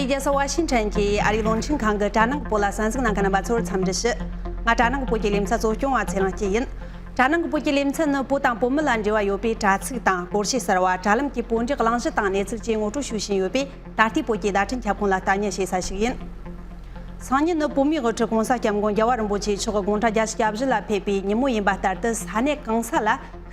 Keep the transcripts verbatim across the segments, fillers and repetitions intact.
རྒྱལ་ས་ཝ་ཤིང་ཊོན་གྱི་ཨ་རིའི་རླུང་འཕྲིན་ཁང་གི་དྲ་ནང་གི་བོད་ལ་གསན་གཟིགས་གནང་མཁན་རྣམ་པ་ཚོར་འཚམས་འདྲི་ཞུ། ང་དྲ་ནང་གི་བོད་ཀྱི་ལེ་ཚན་གཙོ་སྐྱོང་བ་ཚེ་རིང་སྐྱིད་ཡིན། དྲ་ནང་གི་བོད་ཀྱི་ལེ་ཚན་ནི་བོད་དང་བོད་མི་ལ་འབྲེལ་བ་ཡོད་པའི་དྲ་ཚིགས་དང་སྐོར་བཤད་གསར་བ། དྲ་ལམ་གྱི་བོད་འབྲེལ་གླེང་གཞི་དང་གནས་ཚུལ་བཅས་ངོ་སྤྲོད་ཞུ་བཞིན་ཡོད་པས། ད་ལྟའི་བོད་ཀྱི་བརྡ་འཕྲིན་ཁྱབ་ཁོངས་ལ་ལྟ་ཉན་བྱེད་ས་ཞིག་ཡིན། སང་ཉིན་ནི་བོད་མིའི་དབུ་ཁྲིད་༸གོང་ས་༸སྐྱབས་མགོན་རྒྱལ་བ་རིན་པོ་ཆེ་མཆོག་དགུང་གྲངས་བརྒྱད་ཅུ་གྱ་བཞི་ལ་ཕེབས་པའི་ཉིན་མོ་ཡིན་པ་ལྟར་དུ། ས་གནས་གང་ས་ལ་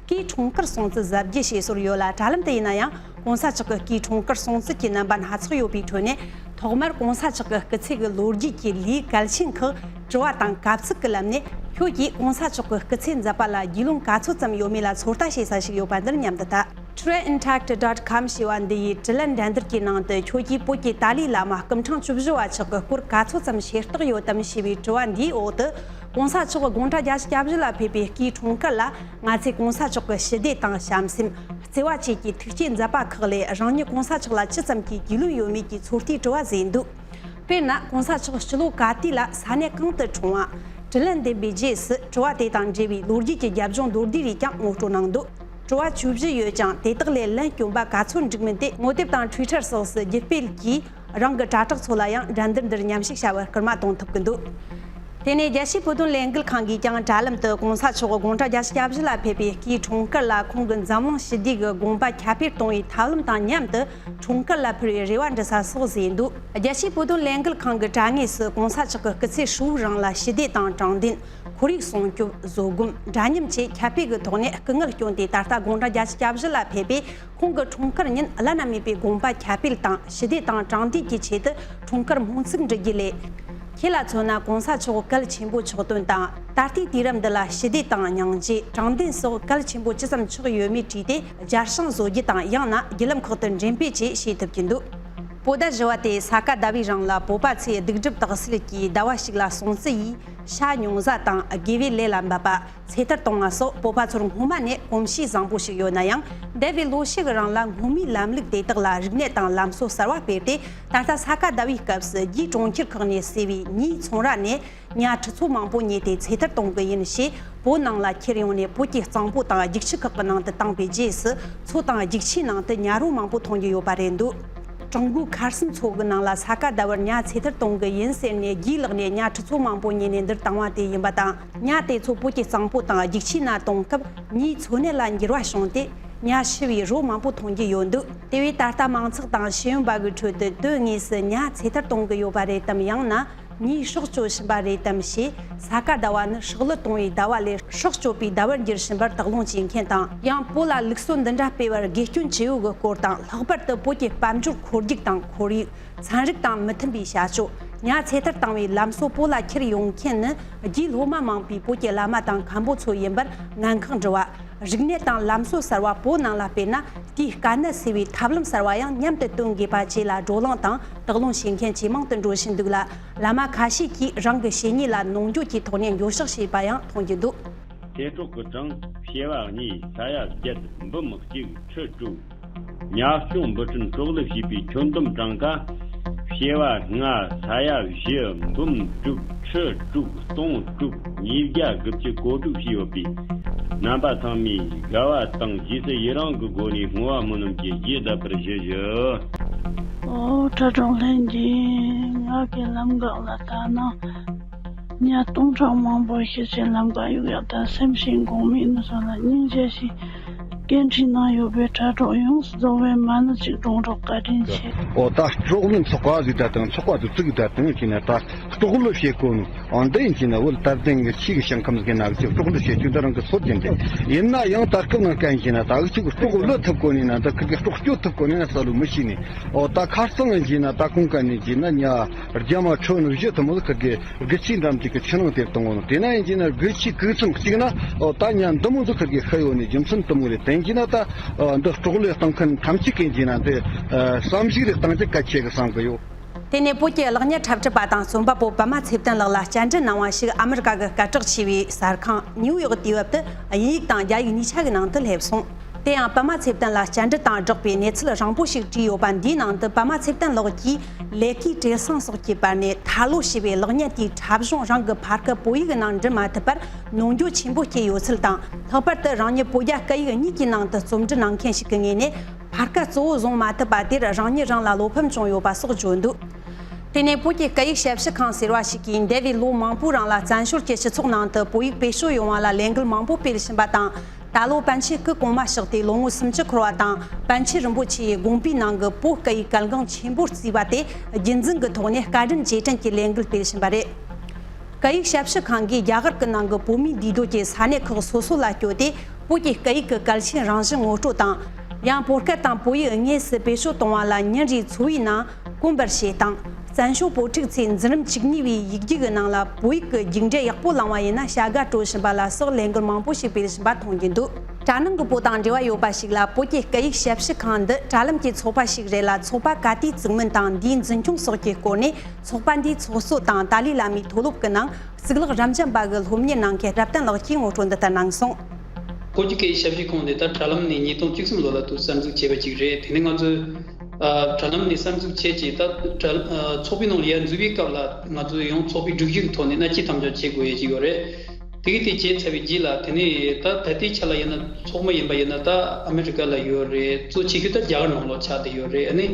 སྐུའི་འཁྲུངས་སྐར་སྲུང་བརྩི་གཟབ་རྒྱས་བྱེད་སྲོལ་ཡོད་ལ། དྲ་ལམ་དུ་ཡིན་ན་ཡང་༸གོང་ས་མཆོག་གི་སྐུའི་འཁྲུངས་སྐར་སྲུང་བརྩི་གི་རྣམ་པ་སྣ་ཚོགས་ཡོད་པའི་ཁྲོད་ནས། ཐོག་མར་༸གོང་ས་མཆོག་གི་སྐུ་ཚེ་གི་ལོ་རྒྱུས་ཀྱི་ལས་གལ་ཆེན་ཁག་དྲི་བ་དང་གབ་ཚིག་གི་ལམ་ནས། ཁྱོད་ཀྱིས་༸གོང་ས་མཆོག་གི་སྐུ་ཚེ་མཛད་པ་ལ་རྒྱུས་ལོན་ག་ཚོད་ཙམ་ཡོད་མེད་ལ་ཚོད་ལྟ་བྱེད་ས་ཞིག་ཡོད་པ་འདིར་མཉམ་དུ་ལྟ། Tray Intact dot com ཞེས་པ་འདི་ཡི་དྲི་ལན་འགྲན་བསྡུར་གྱི་ནང་དུ། ཁྱོད་ཀྱིས་བོད་ཀྱི་ཏཱ་ལའི་བླ་མ་སྐུ་ཕྲེང་བཅུ་བཞི་བ་མཆོག་གི་སྐོར་ག་ཚོད་ཙམ་ཤེས་རྟོགས་ཡོད་དམ་ཞེས་པའི་དྲི་བ་འདིའི་འོག་ཏུ།༸གོང་ས་མཆོག་དགུང་གྲངས་བརྒྱད་ཅུ་གྱ་བཞི་ལ་ཕེབས་པའི་སྐུའི་འཁྲུངས་སྐར་ལ། ང་ཚོས་༸གོང་ས་མཆོག་གི་ཞི་བདེ་དང་བྱམས་སེམས། བརྩེ་བ་བཅས་ཀྱི་ཐུགས་བསྐྱེད་མཛད་པ་ཁག་ལས། རང་ཉིད་༸གོང་ས་མཆོག་ལ་ཅི་ཙམ་གྱིས་རྒྱུས་ལོན་ཡོད་མེད་ཀྱི་ཚོད་ལྟའི་དྲི་བ་བཟོས་འདུག་དཔེར་ན། ༸གོང་ས་མཆོག་སྤྱི་ལོ་ག་དུས་ལ་ས་གནས་གང་དུ་འཁྲུངས་པ། དྲི་ལན་འདེབས་པའི་རྗེས་སུ། དྲི་བ་དེ་དང་འབྲེལ་བའི་ལོ་རྒྱུས་ཀྱི་རྒྱབ་ལྗོངས་མདོར་བསྡུས་རིགས་ཀྱང་ངོ་སྤྲོད་གནང་འདུག་དྲི་བ་བཅུ་བཞི་ཡོད་ཀྱང་། དེ་དག་ལས་ལན་སྐྱོན་པ་ག་ཚོད་འགྲིག་མིན་དེ། ངོ་དེབ་དང་ཊུའི་ཊར་སོགས་སུ་རྒྱུད་སྤེལ་གྱིས། རང་གི་དྲ་གྲོགས་ཚོ་ལ་ཡང་འགྲན་བསྡུར་འདིར་མཉམ་ཞུགས་བྱ་བར་སྐུལ་མ་གཏོང་ཐུབ་ཀྱི་འདུག་དེ་ནས་རྒྱལ་སྤྱིའི་བོད་དོན་ལས་འགུལ་ཁང་གིས་ཀྱང་དྲ་ལམ་དུ། ༸གོང་ས་མཆོག་དགུང་གྲངས་བརྒྱད་ཅུ་གྱ་བཞི་ལ་ཕེབས་པའི་སྐུའི་འཁྲུངས་སྐར་ལ། ཁོང་གི་འཛམ་གླིང་ཞི་བདེ་གི་དགོངས་པ་ཁྱབ་སྤེལ་གཏོང་བའི་ཐབས་ལམ་དང་མཉམ་དུ། འཁྲུངས་སྐར་ལ་ཕུལ་བའི་རེ་བ་འདྲི་ས་སོགས་བཟོས་འདུག་རྒྱལ་སྤྱིའི་བོད་དོན་ལས་འགུལ་ཁང་གི་དྲ་ངོས་སུ། ༸གོང་ས་མཆོག་གི་སྐུ་ཚེ་ཧྲིལ་བོའི་རིང་ལ་ཞི་བདེ་དང་དྲང་བདེན། ཁོར་ཡུག་སྲུང་སྐྱོབ། བཟོད་སྒོམ། འདྲ་མཉམ་བཅས་ཁྱབ་སྤེལ་གྱི་ཐོག་ནས་སྐུ་ངལ་བསྐྱོན་ཏེ། ད་ལྟ་དགུང་གྲངས་བརྒྱད་ཅུ་གྱ་བཞི་ལ་ཕེབས་པའི་ཁོང་གི་འཁྲུངས་སྐར་ཉིན། བླ་ན་མེད་པའི་དགོངས་པ་ཁྱབ་སྤེལ་དང་། ཞི་བདེ་དང་དྲང་བདེན་གྱི་ཆེད་དུ་འཁྲུངས་སྐར་སྨོན་ཚིག་འབྲི་རྒྱུ་ལས། ཁྱེད་ལ་མཚོན་ན། ༸གོང་ས་མཆོག་གལ་ཆེན་པོ་མཆོག་སྟོན་དང་། ད་ལྟའི་དུས་རབས་འདི་ལ་ཞི་བདེ་དང་སྙིང་རྗེ། དྲང་བདེན་སོགས་གལ་ཆེན་པོ་ཅི་ཙམ་ཆགས་ཡོད་མེད་དྲིས་ཏེ། སྦྱར་བྱང་བཟོ་རྒྱུ་དང་། ཡང་ན་བརྒྱུད་ལམ་ཁག་ཏུ་འགྲེམས་སྤེལ་བཅས་བྱེད་ཐུབ་ཀྱི་འདུག་པོ་ཏ་བཞི་བ་དེ། ས་ག་ཟླ་བའི་རིང་ལ་བོད་པ་ཚོས་གདུག་སྒྲུབ་དག་སེལ་གྱི་ཟླ་བ་ཞིག་ལ་སྲུང་བརྩི་ཡིས་ཤ་ཉུང་ཟ་དང་། དགེ་བའི་ལས་ལ་འབད་པ། ཚེ་ཐར་གཏོང་བ་སོགས། བོད་པ་ཚོར་སྔོན་མ་ནས་གོམས་གཤིས་བཟང་པོ་ཞིག་ཡོད་ན་ཡང་། འདས་པའི་ལོ་ཤས་ཀྱི་རིང་ལ་སྔོན་མའི་ལམ་ལུགས་དེ་དག་ལ་རིག་གནས་དང་ལམ་སྲོལ་གསར་བ་སྤེལ་ཏེ། ད་ལྟ་ས་ག་ཟླ་བའི་སྐབས་སུ། རྒྱའི་གྲོང་ཁྱེར་ཁག་ནས་བསུ་བའི་མིའི་ཚོང་ར་ནས་ཉ་ཁྲི་ཚོ་མང་པོ་རྙེད་དེ་ཚེ་ཐར་གཏོང་གི་ཡིན་ཞེས། བོད་ནང་ལ་ཁྱེར་ཡོང་ནས། བོད་ཀྱི་གཙང་པོ་དང་རྒྱུག་ཆུ་ཁག་གི་ནང་དུ་བཏང་པའི་རྗེས་སུ། མཚོ་དང་རྒྱུག་ཆུའི་ནང་དུ་ཉ་རོ་མང་པོ་མཐོང་རྒྱུ་ཡོད་པ་རེད་འདུག་ཀྲུང་གོའི་ཁར་སང་མཚོ་གི་ནང་ལ་ས་ག་ཟླ་བར་ཉ་ཚེ་ཐར་གཏོང་གི་ཡིན་ཟེར་ནས། རྒྱའི་ལག་ནས་ཉ་ཁྲི་ཚོ་མང་པོ་རྙེད་ནས་འདིར་བཏང་བ་དེ་ཡིན་པ་དང་། ཉ་དེ་ཚོ་བོད་ཀྱི་གཙང་པོ་དང་རྒྱུག་ཆུའི་ནང་གཏོང་སྐབས། མིའི་འཚོ་གནས་ལ་འགྱུར་བ་བྱུང་སྟེ། ཉ་ཤི་བའི་རོ་མང་པོ་མཐོང་རྒྱུ་ཡོད་འདུག་དེ་བས་ད་ལྟ་མང་ཚོགས་དང་ཤེས་ཡོན་པ་གི་ཁྲོད་དུ། དོན་དངོས་སུ་ཉ་ཚེ་ཐར་གཏོང་གི་ཡོད་པ་རེད་དམ། ཡང་ན་མིས་སྲོག་གཅོད་བཞིན་པ་རེད་དམ་ཞེས། ས་ག་ཟླ་བ་ནི་སྲོག་བླུ་གཏོང་བའི་ཟླ་བ་ལས། སྲོག་གཅོད་པའི་ཟླ་བར་འགྱུར་བཞིན་པར་དོགས་སློང་བྱེད་མཁན་དང་། ཡང་བོད་ལ་ལུགས་སྲོལ་འདི་འདྲ་སྤེལ་བར་དགེ་སྐྱོན་ཇི་ཡོད་ཀྱི་སྐོར་དང་། ལྷག་པར་དུ་བོད་ཀྱི་དཔལ་འབྱོར་ཁོར་ཡུག་དང་། ཁོར་ཡུག་ཚན་རིག་དང་མི་མཐུན་པའི་བྱ་སྤྱོད། ཉ་ཚེ་ཐར་བཏང་བའི་ལམ་སྲོལ་བོད་ལ་ཁྱེར་ཡོང་མཁན་ནི། རྒྱའི་སློབ་མ་མང་པོས་བོད་ཀྱི་བླ་མ་དང་མཁན་པོ་ཚོ་ཡིན་པར་ངན་ཁག་འབྲི་བ། རིག་གནས་དང་ལམ་སྲོལ་གསར་བ་བོད་ནང་ལ་སྤེལ་ན། དེའི་དཀའ་གནད་སེལ་བའི་ཐབས་ལམ་གསར་བ་ཡང་མཉམ་དུ་སྟོན་དགོས་པ་བཅས་ལ་བགྲོ་གླེང་དང་དོགས་སློང་བྱེད་མཁན་ཇེ་མང་དུ་འགྲོ་བཞིན་འདུག་ལ། བླ་མ་ཁ་ཤས་ཀྱིས་རང་གི་བཤེས་གཉེན་ལ་ནོངས་འགྱོད་ཀྱི་ཐོག་ནས་འགྱོད་བཤགས་བྱས་པ་ཡང་མཐོང་རྒྱུ་འདུག་ཚེ་སྲོག་གི་གྲངས། བྱེ་བ་གཉིས། ས་ཡ་བརྒྱད། འབུམ་གཅིག་ཁྲི་དྲུག་ཉ་སྐྱོང་འབུ་ཕྲན་སྲོག་བླུ་བྱས་པའི་ཁྱོན་བསྡོམས་གྲངས་ཀ། བྱེ་བ་ལྔ། ས་ཡ་བཞི། འབུམ་དྲུག་ཁྲི་དྲུག་སྟོང་དྲུག་ཉིས་བརྒྱ་དགུ་བཅུ་གོ་དྲུག་བྱས་ཡོད་པས། རྣམ་པ་ཚང་མས་དགའ་བ་དང་རྗེས་སུ་ཡི་རང་གི་སྒོ་ནས་བསྔོ་བ་སྨོན་ལམ་གྱིས་རྒྱས་གདབ་པར་ཞུ་ཞུ། ཨོ། དྲ་གྲོགས་ལྷན་རྒྱས། ང་གི་ལམ་འགག་ལ་ལྟ་ན། ཉ་སྟོང་ཕྲག་མང་པོ་ཤི་ཆེད་ལམ་ཀ་གཡུག་ཡག་དང་། སེམས་ཤིང་གོང་མའི་ནུ་སོ་ལ་སྙིང་རྗེ་ཞིག་སྐད་འཕྲིན་གནང་ཡོད་པའི་དྲ་གྲོགས་ཡོངས་སུ་རྫོགས་པའི་མ་ཎི་གཅིག་སྒྲོང་གྲོགས་བཀའ་དྲིན་ཆེ། ཨོ། ད་གྲོགས་མིན་ཚོགས་པ་ཟིག་ད་དང་ཚོགས་པ་དུ་བཙུགས་ད་དང་ཡིན་ན། ད་སྲོག་བླུ་བྱེད་དགོས་ནོ། ཨང་། འདི་ཡིན་ན་བོད་དར་ལྡན་གྱི་ཆོས་ཀྱི་ཞིང་ཁམས་ཟིག་ན་གཅིག་སྲོག་བླུ་བྱེད་རྒྱུ་འདི་རང་གི་སྲོལ་ཅན་རེད། ཡིན་ན་ཡང་ད་སྐབས་ནང་གན་ཡིན་ན་ད་གཅིག་སྲོག་བླུ་ཐུབ་དགོས་ནི་ན། ད་ཁིར་གི་སྲོག་གཅོད་ཐུབ་དགོས་ནི་ན་ས་ལུ་མི་ཤེས་ནི། ཨོ། ད་ཁ་སང་ཡིན་ན་ད་གོང་ག་ནས་ཡིན་ན་ཉ་རྒྱ་མ་ཁྲོ་ནུབ་བཞི་ཐུབ་མོ་ཁིར་གི་དགུ་ཆའི་འགྲམ་དེ་གི་ཆུ་ནང་དེར་བཏང་ངོ་ནོ། དེ་ན་ཡིན་ན་དགུ་ཆའི་གུག་ཚང་གཅིག་ན། ཨོ། ད་ཉ་འདི་མོ་ཟིག་ཁིར་གི་ཤི་ཡོད་ནི་རྒྱུ་མཚན་དུ་མོ་རེད། དེ་ཡིན་ན་ད་འདི་སྲོག་བླུ་བཏང་མཁན་ཐམས་ཅད་ཀྱིས་ཡིན་ན་འདི་བསམ་གཞིག་རེ་བཏང་རྒྱུ་གལ་ཆེ་གི་བསམ་གི་ཡོད། དེ་ནས་བོད་ཀྱི་གློག་བརྙན་འཁྲབ་ཁྲིད་པ་དང་རྩོམ་པ་པོ་པདྨ་ཚེ་བརྟན་ལགས་ལ་བཅར་འདྲི་གནང་བ་ཞིག་ཨ་མི་རི་ཀ་གི་སྐད་གྲགས་ཆེ་བའི་གསར་ཁང་ནིའུ་ཡོག་དུས་བབ་ཏུ་དབྱིན་ཡིག་དང་རྒྱ་ཡིག་གཉིས་ཆ་གི་ནང་དུ་སླེབས་སོང་། དེ་ཡང་པདྨ་ཚེ་བརྟན་ལ་བཅར་འདྲི་དང་སྦྲགས་པའི་གནས་ཚུལ་རིང་པོ་ཞིག་བྲིས་ཡོད་པ། འདིའི་ནང་དུ་པདྨ་ཚེ་བརྟན་ལགས་ཀྱིས་ལས་ཀའི་བྲེལ་ཟིང་སོགས་ཀྱི་བར་ནས་ཐར་ལོ་ཞེས་པའི་གློག་བརྙན་དེའི་འཁྲབ་གཞུང་རང་གི་ཕ་སྐད་བོད་ཡིག་ནང་འབྲི་མ་ཐུབ་པར་ནོངས་འགྱོད་ཆེན་པོ་སྐྱེས་ཡོད་ཚུལ་དང་། ལྷག་པར་དུ་རང་ཉིད་བོད་རྒྱ་སྐད་ཡིག་གཉིས་ཀྱི་ནང་དུ་རྩོམ་འབྲི་གནང་མཁན་ཞིག་གི་ངོས་ནས། ཕ་སྐད་གཙོ་བོ་བཟུང་མ་ཐུབ་པ་དེར་རང་ཉིད་རང་ལ་བློ་ཕམ་བྱུང་ཡོད་པ་སོགས་བརྗོད་འདུག་དེ་ནས་བོད་ཀྱི་སྐད་ཡིག་ཞབས་ཞུ་ཁང་ཟེར་བ་ཞིག་གིས་འདས་པའི་ལོ་མང་པོའི་རིང་ལ་བཙན་བྱོལ་གྱི་སྤྱི་ཚོགས་ནང་དུ་བོད་ཡིག་བེད་སྤྱོད་ཡོང་བ་ལ་ལས་འགུལ་མང་པོ་སྤེལ་བཞིན་པ་དང་། ད་ལོ་པཎ་ཆེན་སྐུ་གོང་མ་གཤེགས་ཏེ་ལོ་ངོ་སུམ་ཅུ་འཁོར་བ་དང་། པཎ་ཆེན་རིན་པོ་ཆེ་ཡི་དགོངས་པའི་ནང་གི་བོད་སྐད་ཡིག་གལ་འགངས་ཆེན་པོར་བརྩིས་པ་དེ་རྒྱུན་འཛིན་གྱི་ཐོག་ནས་བཀའ་དྲིན་རྗེས་དྲན་གྱི་ལས་འགུལ་སྤེལ་བཞིན་པ་རེད། སྐད་ཡིག་ཞབས་ཞུ་ཁང་གིས་རྒྱ་གར་གྱི་ནང་གི་བོད་མིའི་འདུས་སྡོད་ཀྱི་ས་གནས་ཁག་སོ་སོ་ལ་བསྐྱོད་དེ། བོད་ཀྱི་སྐད་ཡིག་གི་གལ་ཆེན་རང་བཞིན་ངོ་སྤྲོད་དང་། ཡང་བོད་སྐད་དང་བོད་ཡིག་དངོས་སུ་བེད་སྤྱོད་གཏོང་བ་ལ་ཉིན་རེའི་འཚོ་བའི་ནང་གོམས་པར་བྱེད་སྟངས། བཙན་བྱོལ་བོད་ཕྲུག་ཚོས་འཛིན་རིམ་བཅུ་གཉིས་པའི་ཡིག་རྒྱུགས་ཀྱི་ནང་ལ་བོད་ཡིག་གི་རྒྱུགས་འབྲས་ཡག་པོ་བླངས་པ་ཡིན་ན་བྱ་དགའ་སྤྲོད་བཞིན་པ་ལ་སོགས་ལས་འགུལ་མང་པོ་ཞིག་སྤེལ་བཞིན་པ་མཐོང་རྒྱུ་འདུག་དྲ་ནང་གི་བོད་དང་འབྲེལ་བ་ཡོད་པ་ཞིག་ལ་བོད་ཀྱི་སྐད་ཡིག་ཞབས་ཞུ་ཁང་འདི་དྲ་ལམ་གྱི་ཚོགས་པ་ཞིག་རེད་ལ། ཚོགས་པ་ག་དུས་བཙུགས་མིན་དང་འདིའི་འཛིན་སྐྱོང་སོགས་ཀྱི་སྐོར་ནས། ཚོགས་པ་འདིའི་ཚོགས་གཙོ་དང་ཏཱ་ལའི་བླ་མའི་མཐོ་སློབ་ཀྱི་ནང་གཙུག་ལག་རབ་འབྱམས་པ་གི་སློབ་གཉེར་གནང་མཁན་རབ་བརྟན་ལགས་ཀྱིས་ངོ་སྤྲོད་འདི་ལྟར་གནང་སོང་། བོད་ཀྱི་སྐད་ཡིག་ཞབས་ཞུ་ཁང་འདི་ད་དྲ་ལམ་ནས་ཉིས་སྟོང་བཅུ་གསུམ་ལོ་ལ་དུ་གསར་འཛུགས་བྱས་པ་ཅིག་རེད། དེ་ནས་ང་ཚོས་ཨ་དྲ་ལམ་ནས་གསར་འཛུགས་བྱས་རྗེས་ད་དྲ་ཨ་ཚོགས་པའི་ནང་ལ་ཡར་འཛུལ་བའི་སྐབས་ལ་ང་ཚོས་ཡང་ཚོགས་པའི་སྒྲིག་གཞི་གི་ཐོག་ནས་མནའ་སྐྱེལ་དམ་བཅའ་བྱེད་དགོས་ཡས་ཅིག་ཡོད་རེད། དེ་གི་དེ་བྱས་ཚར་བའི་རྗེས་ལ་དེ་ནས་ད་ད་ལྟའི་ཆ་ལ་ཡིན་ན་ཚོགས་མི་ཡིན་པ་ཡིན་ན་ད་ཨ་མི་རི་ཀ་ལ་ཡོད་རེད། གཙོ་ཆེ་ཤོས་ད་རྒྱ་གར་ནང་ལོགས་ཆགས་བསྡད་ཡོད་རེད། ཨ་ནི་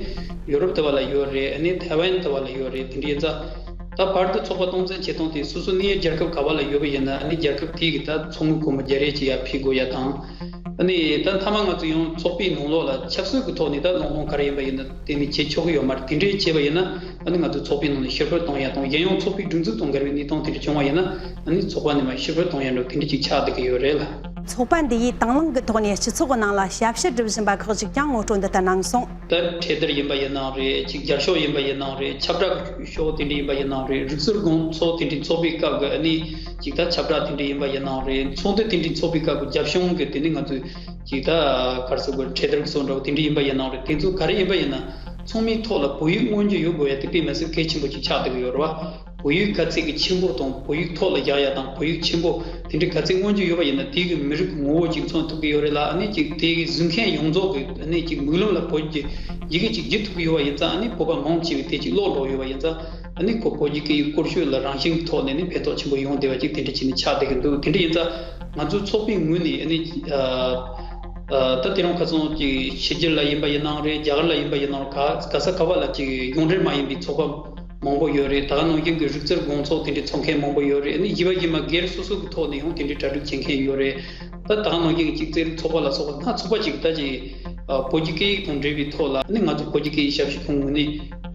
ཡུ་རོབ་དེ་བ་ལ་ཡོད་རེད། ཨ་ནི་ཐའེ་ཝན་དེ་བ་ལ་ཡོད་རེད། དེ་འདྲ་ཡིན་ཙང་ད་བར་དུ་ཚོགས་པ་སྟངས་འཛིན་བྱེད་སྟངས་དེ་སོ་སོ་གནས་ཡུལ་རྒྱལ་ཁབ་ག་བ་ལ་ཡོད་པ་ཡིན་ན་ཨ་ནི་རྒྱལ་ཁབ་དེ་གི་ད་ཚོགས་མི་སྒོར་མོ་བརྒྱ་རེ་ཅིག་ཡར་ཕུལ་དགོས་ཡ་དང་། ཨ་ནི་ད་མཐའ་མ་ང་ཚོ་ཡང་ཚོགས་པའི་ནང་ལོགས་ལ་ཆབ་སྲིད་ཀྱི་ཐོག་ནས་ད་བློ་སྦྱོང་ག་རེ་ཡིན་པ་ཡིན་ན་དེ་ནི་བྱེད་ཆོག་གི་ཡོད་མ་རེད། དེ་འདྲའི་བྱས་པ་ཡིན་ན་ཨ་ནི་ང་ཚོ་ཚོགས་པའི་ནང་ནས་ཕྱིར་འབུད་གཏོང་ཡ་དང་། གཞན་ཡང་ཚོགས་པའི་སྒྲིག་འཛུགས་དང་འགལ་བའི་གནས་སྟངས་དེ་འདྲ་བྱུང་བ་ཡིན་ན་ཨ་ནི་ཚོགས་པ་ནས་མར་ཕྱིར་འབུད་གཏོང་ཡ་འདྲ་དེ་འདྲ་ཅིག་ཆགས་བསྡད་ཀྱི་ཡོད་རེད་ལ། ཚོགས་པ་འདི་ཡིས་དང་བླངས་ཀྱི་ཐོག་ནས་སྤྱི་ཚོགས་ཀྱི་ནང་ལ་ཞབས་ཞུ་སྒྲུབ་བཞིན་པ་ཁག་ཅིག་ཀྱང་ངོ་སྤྲོད་འདི་ལྟར་གནང་སོང་། ད་འཕྲེད་དར་ཡིན་པ་ཡིན་ནའང་རེད། ཅིག་རྒྱབ་ཤོག་ཡིན་པ་ཡིན་ནའང་རེད། ཁྱབ་བསྒྲགས་ཀྱི་ཤོག་དེ་འདྲ་ཡིན་པ་ཡིན་ནའང་རེད། རིག་རྩལ་དགོང་ཚོགས་དེ་འདྲ་ཚོགས་པའི་སྐབས་ཀྱི་ཨ་ནི་ཅིག་ད་ཁྱབ་བསྒྲགས་དེ་འདྲ་ཡིན་པ་ཡིན་ནའང་རེད། ཚོགས་འདུ་དེ་འདྲ་ཚོགས་པའི་སྐབས་ཀྱི་རྒྱབ་ཤོག་གི་དེ་ནི་ང་ཚོས་ཅིག་ད་ག་རེ་ཟེར་དགོས། འཕྲེད་དར་གྱི་བཟོ་འདྲ་བོ་དེ་འདྲ་ཡིན་པ་ཡིན་ནའང་རེད། དེ་ཚོ་ག་རེ་ཡིན་པ་ཡིན་ན་ཚོགས་མིའི་ཐོག་ལ་བོད་ཡིག་མངོན་གྱི་ཡོད་དགོས་ཡ་དེ་དཔེ་མི་སྲིད་གལ་ཆེན་པོ་ཅིག་ཆགས་བསྡད་ཀྱི་ཡོད་རེད་བ། བོད་ཡིག་ག་ཚད་ཀྱི་ཆེན་པོ་དང་བོད་ཡིག་ཐོག་ལ་རྒྱག་ཡ་དང་བོད་ཡིག་ཆེན་པོ་དེ་འདྲའི་ག་ཚད་མངོན་གྱི་ཡོད་པ་ཡིན་ན་དེ་གི་མི་རིགས་ཀྱི་ངོ་བོ་ཅིག་མཚོན་ཐུབ་ཀྱི་ཡོད་རེད་ལ། ཨ་ནི་ཅིག་དེ་གི་གཟིགས་མཁན་ཡོངས་རྫོགས་ཀྱི་ཨ་ནི་ཅིག་མིག་ལམ་ལ་བོད་ཀྱི་ཡི་གེ་ཅིག་བརྒྱུད་ཐུབ་ཀྱི་ཡོད་པ་ཡིན་ཙང་། ཨ་ནི་བོད་པ་མང་ཆེ་བས་དེ་ཅིག་ཀློག་འགྲོ་ཡོད་པ་ཡིན་ཙང་། ཨ་ནི་ཁོ་བོད་ཀྱི་སྐད་ཡིག་སྐོར་སྐྱོད་ལ་རང་བཞིན་གྱི་ཐོག་ནས་ནི་ཕན་ཐོགས་ཆེན་པོ་ཡོང་བསྡད་པ་ཅིག་དེ་འདྲ་བྱས་ནས་ཆགས་བསྡད་ཀྱི་འདུག་དེ་འདྲ་ཡིན་ཙང་ང་ཚོའི་ཚོགས་པའི་ངོས་ནས་ཨ་ནི་ཨ་ད་དེ་རིང་ཁ་སང་ཅིག་ཕྱི་རྒྱལ་ལ་ཡིན་པ་ཡིན་ནའང་རེད། རྒྱ་གར་ལ་ཡིན་པ་ཡིན་ནའང་རེད། ག་ག་ས་ག་བ་ལ་ཅིག་གཞུང་འབྲེལ་མ་ཡིན་པའི་ཚོགས་པ་མང་པོ་ཡོད་རེད། ད་ག་ནང་བཞིན་གྱི་རིག་རྩལ་དགོང་ཚོགས་དེ་འདྲའི་ཚོགས་མཁན་མང་པོ་ཡོད་རེད། ཨ་ནི་གཞན་པ་གཞན་པ་སྒེར་སོ་སོ་གི་ཐོག་ནས་ཡང་དེ་འདྲའི་གྲ་སྒྲིག་བྱེད་མཁན་ཡོད་རེད། ད་ད་ག་ནང་བཞིན་གྱི་གཅིག་ཙེ་རིག་ཚོགས་པ་ལ་སོགས་པ་སྣ་ཚོགས་པ་ཅིག་ད་ཅིག་ཨ་བོད་ཀྱི་སྐད་ཡིག་དང་འབྲེལ་བའི་ཐོག་ལ་ཨ་ནི་ང་ཚོ་བོད་ཀྱི་སྐད་ཡིག་ཞབས་ཞུ་ཁང་ངོས་ནས་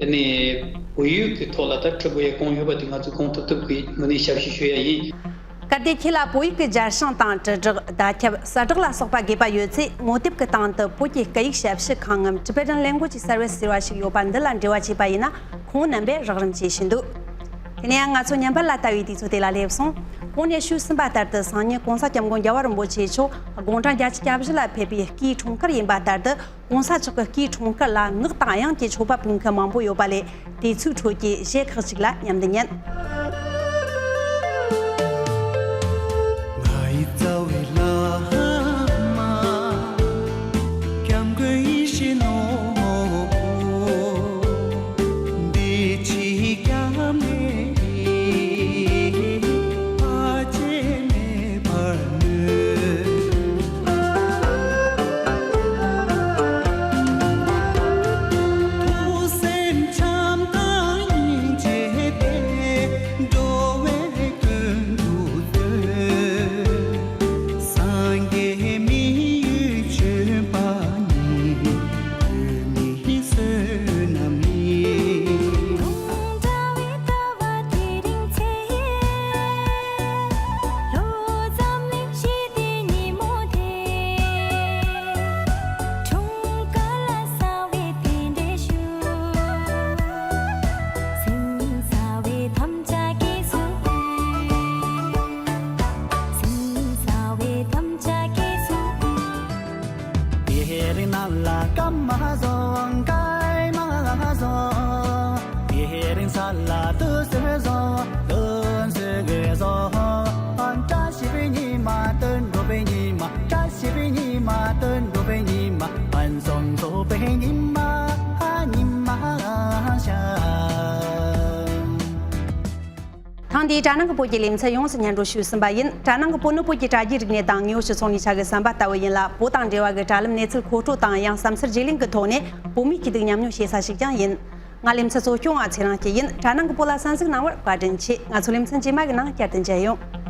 ཨ་ནི་བོད་ཡིག་གི་ཐོག་ལ་ད་ཁྲིད་དགོས་ཡ་གང་ཡོད་པ་དེ་ང་ཚོས་གང་ཐུབ་ཐུབ་ཀྱི་ངོས་ནས་ཞབས་ཞུ་ཞུ་ཡ་ཡིན། སྐབས་དེ་ཁྱེད་ལ་བོད་ཡིག་གི་སྦྱར་བྱང་དང་དྲིལ་བསྒྲགས། བརྡ་ཁྱབ། གསལ་བསྒྲགས་ལ་སོགས་པ་དགོས་པ་ཡོད་ཚེ། ངོ་དེབ་ཀྱི་སྟེང་དུ་བོད་ཀྱི་སྐད་ཡིག་ཞབས་ཞུ་ཁང་ངམ་Tibetan Language Service ཟེར་བ་ཞིག་ཡོད་པ་འདི་ལ་འབྲེལ་བ་བྱས་པ་ཡིན་ན་ཁོང་རྣམ་པས་རོགས་རམ་བྱེད་བཞིན་འདུག་དེ་ནས་ཡང་ང་ཚོ་ཉམས་པར་ལ་ལྟ་བའི་དུས་ཚོད་དེ་ལ་སླེབས་སོང་། གོང་ནས་ཞུས་ཟིན་པ་ལྟར་དུ་སང་ཉིན་གོང་ས་སྐྱབས་མགོན་རྒྱལ་བ་རིན་པོ་ཆེ་མཆོག་དགུང་གྲངས་བརྒྱད་ཅུ་གྱ་བཞི་ལ་ཕེབས་པའི་སྐུའི་འཁྲུངས་སྐར་ཡིན་པ་ལྟར་དུ། གོང་ས་མཆོག་གི་སྐུའི་འཁྲུངས་སྐར་ལ་ངག་དང་དབྱངས་ཀྱི་མཆོད་པ་ཕུལ་མཁན་མང་པོ་ཡོད་པ་ལས། དེ་ཚོའི་ཁྲོད་ཀྱི་གཞས་ཁག་ཅིག་ལ་མཉམ་དུ་ཉན། ཐེངས་འདིའི་དྲ་ནང་གི་བོད་ཀྱི་ལེ་ཚན་ཡོངས་སུ་སྙན་སྒྲོན་ཞུས་ཟིན་པ་ཡིན། དྲ་ནང་གི་བོད་ནི་བོད་ཀྱི་དྲ་རྒྱའི་རིག་གནས་དང་དངོས་ཡོད་སྤྱི་ཚོགས་ནས་ཆ་གི་ཟམ་པ་ལྟ་བུ་ཡིན་ལ། བོད་དང་འབྲེལ་བ་གི་དྲ་ལམ་གནས་ཚུལ་མཁོ་སྤྲོད་དང་། ཡང་བསམ་ཚུལ་བརྗེ་ལེན་གྱི་ཐོག་ནས་བོད་མིའི་སྐྱིད་སྡུག་མཉམ་མྱོང་བྱེད་ས་ཞིག་ཀྱང་ཡིན། ང་ལེ་ཚན་གཙོ་སྐྱོང་བ་ཚེ་རིང་སྐྱིད་ཡིན། དྲ་ནང་གི་བོད་ལ་གསན་གཟིགས་གནང་བར་བཀའ་དྲིན་ཆེ། ང་ཚོ་ལེ་ཚན་རྗེས་མ་གི་ནང་བསྐྱར་དུ་མཇལ་ཡོང་།